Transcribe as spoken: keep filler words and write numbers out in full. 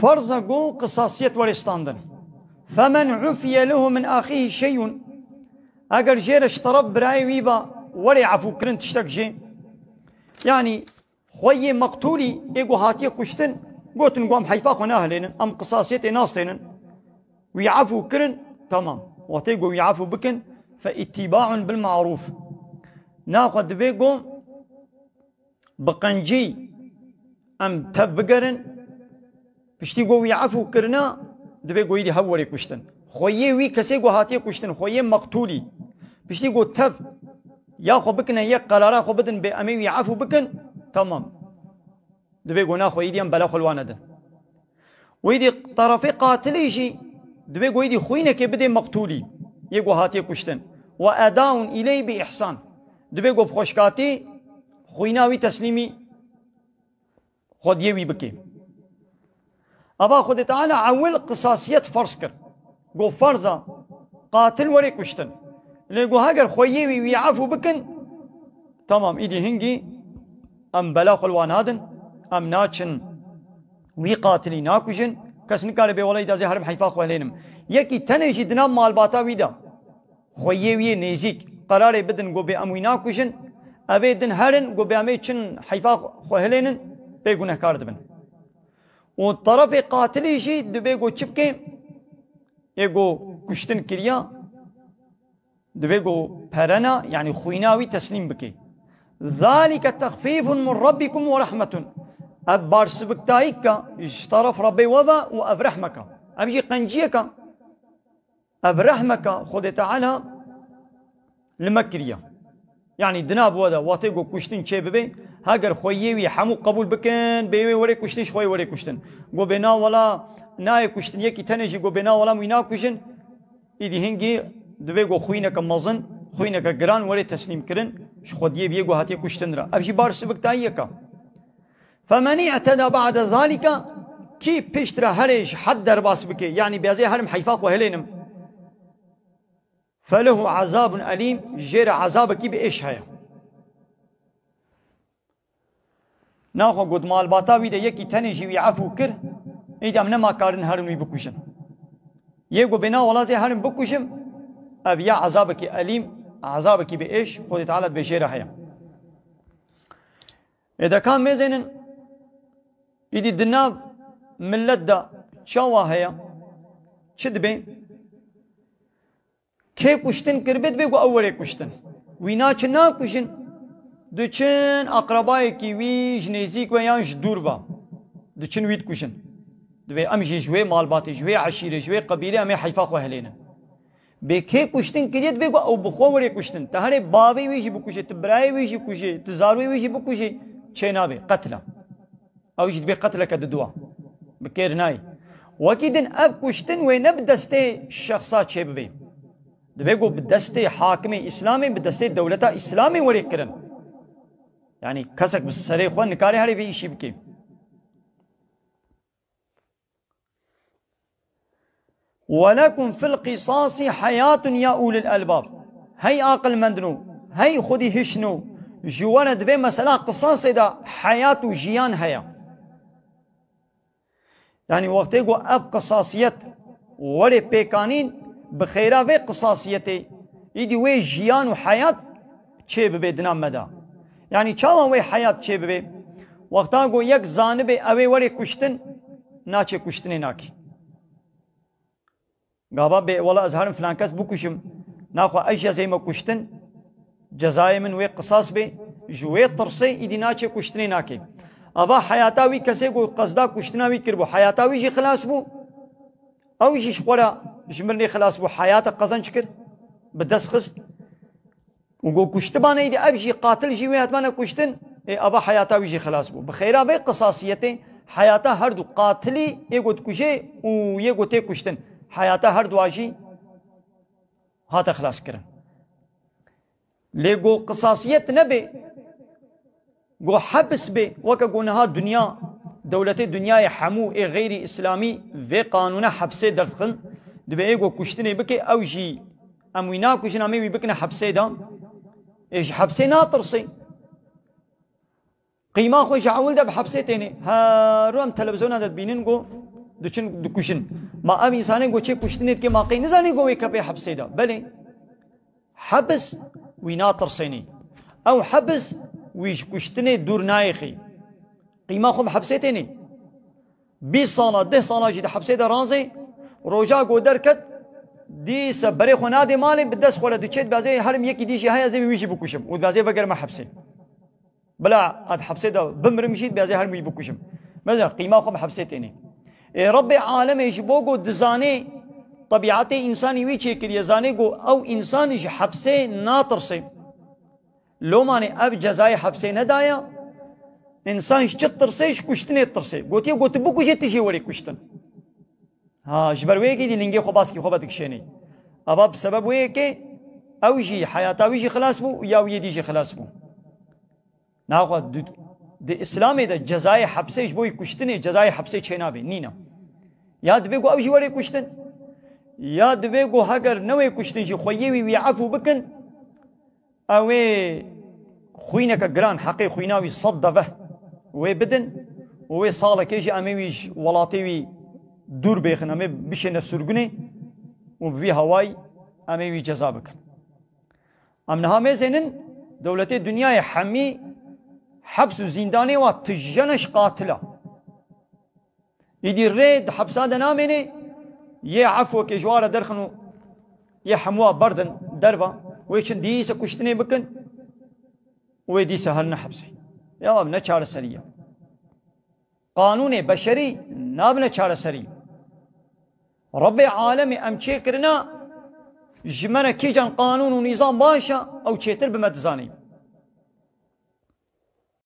Farz e ku qisasiyet were standin. Femen ufiye lehu min axihi şeyun. Eger jê re ji teref birayê wî ve were efû kirin tiştek jê. Yanî xweyê meqtûlî ê ku hatiye kuştin, gotin ku em heyfa xwe nahilênin, em qisasiyetê nastênin. Wî efû kirin, temam. Wextê ku wî efû bikin, fe îtîbaun bil marûf. Naxwe divê ku bi qencî em tev bigerin, piştî ku wî efû kirina, divê ku êdî hev were kuştin. Xweyê wî kesê ku hatiye kuştin, xweyê meqtûlî. Piştî ku tev ya xwe bikine yek, qerara xwe bidin bê em ê wî efû bikin, temam. Divê ku naxwe êdî em bela xwe li wan nedin. Wî dî terefê qatilî jî divê ku êdî xwînekê bidê meqtûlî, yê ku hatiye kuştin. Ve edaun îleyh bi îhsan. Divê ku bi xweşkatî xwîna wî teslîmî xwediyê wî bike. Ava Xwedê Teala ewil qisasiyet ferz kir. Got, ferz e, qatil were kuştin. Lê got, heger xweyê wî, wî efû bikin, temam, îdî hingî em bela xwe li wan nadin, em naçin wî qatilî nakujin, kes nikare bê wela êdî ez ê herim heyfa xwe hilênim. Yekî tenê jî di nav malbata wî de xweyê wî yê nêzîk qerarê bidin ku bê em wî nakujin, ev ê din herin ku bê em ê çin heyfa xwe hilênin, pê gunehkar dibin. Û terefê qatilî jî dibê ku çi bike? Ê ku kuştin kiriya, dibê ku perena, yanî xwîna wî teslîm bike. Zalike texfîfun min rabbikum ve rehmetun. Ev barsibiktayîka ji teref Rebbê we ve û ev rehmeka. Ev jî qenciyeka. Ev rehmeka Xwedê Teala li me kiriye. Yanî di nav we de wextê ku kuştin çê bibe, heger xweyê wî hemû qebûl bikin, bê wê were kuştin, ji xwe were kuştin. Ku bê na wela nayê kuştin, yekî tenê jî ku bê na wela wî nakujin, îdî hingî divê ku xwîneke mezin, xwîneke giran were teslîm kirin, ji xwediyê biyê ku hatiye kuştin re. Ev jî barsibiktayiyeke. Femen i'teda ba'de zalika, kî piştre herê ji hed derbas bike, yanî bê ez ê herim heyfa xwe hilênim, felehu azabun elîm, jê re azabekî bi êş heye. Naxwe got malbata wî de yekî tenê jî wî efû kir, êdî em nema karin herin wî bikujin. Yê ku bê na wela ez ê herim bikujim, ev ya azabekî elîm, azabekî bi êş, Xwedê Teala dibê jê re heye. Ê de ka mêzênin, îdî di nav millet de çawa heye? Çi dibe? Kê kuştin kiribe dibe ku ew were kuştin. Wî naçin nakujin. Diçin aqrebayekî wî ji nêzîk ve yan ji dûr ve. Diçin wî dikujin. Dibe em jî ji wê malbatê, ji wê eşîrê, ji wê qebîlê em ê heyfa xwe hilênin. Bê kê kuştin kiriye dibe ku ew bi xwe were kuştin. Tu herê bavê wî jî bikuje, tu birayê wî jî kuje, tu zarwê wî jî bikuje, çê nabe, qetil e. Ew jî dibe qetleke diduwa. Bi kêr nayê. Wekî din ev kuştin wê ne bi destê şexsa çê bibe. Dibe ku bi destê hakimê Îslamê, bi destê dewleta Îslamê were kirin. Yanî kesek bi serê xwe nikare herê vê îşî bike. Welekum fil qisasi heyatun ya ulil elbab. Hey aqilmendino, hey xwedî hişno, ji we re divê mesela qisasê de heyat û jiyan heye. Yanî wextê ku ev qisasiyet were pêkanîn, bi xêra vê qisasiyetê, îdî wê jiyan û heyat çê bibe di nav me de. Yanî çawa wê heyat çê bibe? Wexta ku yek zanibe ew ê were kuştin, naçe kuştinê nake. Gava bê, wela ez herim filan kes bikuşim, naxwe ez jî ez ême kuştin, cezayê min wê qisas bê, ji wê tirsê îdî naçe kuştinê nake. Ava heyata wî kesê ku qezda kuştina wî kiribû, heyata wî jî xilas bû. Ew jî ji xwe re ji mirinê xilas bû, heyata qezenc kir, bi dest xist. Û got kuştibane îdî ev jî qatil jî wê hetmane kuştin, ê ava heyata wî jî xilas bû. Bi xêra vê qisasiyetê heyata her du qatilî yê got kuje û yê got tê kuştin, heyata her dua jî hate xilas kirin. Lê got qisasiyet nebe, got hebs be, weke got niha dinya, dewletê dinyayê hemû ê xeyrî îslamî vê qanûne hepsê derdixin, dibe ê got kuştinê bike, ew jî em wî nakujin, em ê wî bikine hepsê de. Ê ji hepsê natirsê. Qîma xwe ji ewil de bi hepsê têne. Her rû em televîzyona de dibînin ku Diçin dikujin. Ma ev însanê ku çê kuştinê dike, ma qey nizanî ku wê kepê hepsê de? Belê. Hepis wî natirsênî. Ew hepis wî ji kuştinê dûr nayêxî. Qîma xwe bi hepsê tênê. Bîst sala, deh sala jî di hepsê de razê, roja ku derket, dîse berê xwe nadê malê, bi dest xwe re diçê, dibêje herim yekî dî jî heye, ez ê wî jî bikujim û dibêje vegerime hepsê. Bila ez hepsê de bimirim jî, dibêje herim wî bikujim. Mesela qîma xwe bi hepsê tênê. Ê Rebbê alemê ji bo ku dizanê tebîetê însanî wî çêkiriye, zanê ku ew însan ji hepsê natirsê. Lomanê ev cezayê hepsê nedaya. Însan ji çi tirsê? Ji kuştinê tirsê. Gotiye, got, tu bikujê, tu jê werê kuştin. Ha, ji ber wê yekê dî lingê xwe baskî xwe vedikişênê. Ava bi sebeb wê yekê ew jî, heyata wî jî xilas bû û ya wî yê dî jî xilas bû. Naxwe di, di Îslamê de cezayê hepsê ji bo yî kuştinê, cezayê hepsê çênabe. Nîne. Ya dibe ku ew jî were kuştin, ya dibe ku heger newê kuştin jî xweyê wî wî efû bikin, ew ê xwîneke giran heqê xwîna wî sed deveh wê bidin û wê salekê jî em ê wî ji welatê wî dûr bêxin, em ê bişêne sirgunê û bi vî hawayî em ê wî ceza bikin. Em niha mêzênin dewletê dinyayê hemî heps û zîndanê wa tijene ji qatila. Îdî rê di hepsa de namênê, yê efwekê ji wa re derxin û yê hemûa berdin derva, wê çin dîse kuştinê bikin û wê dîse herine hepsê. Ya ev ne çareserî ye. Qanûnê beşerî nabine çareserî. Rebbê alemê em çêkirina, ji me re kîjan qanûn û nîzam baş e, ew çêtir bi me dizanî.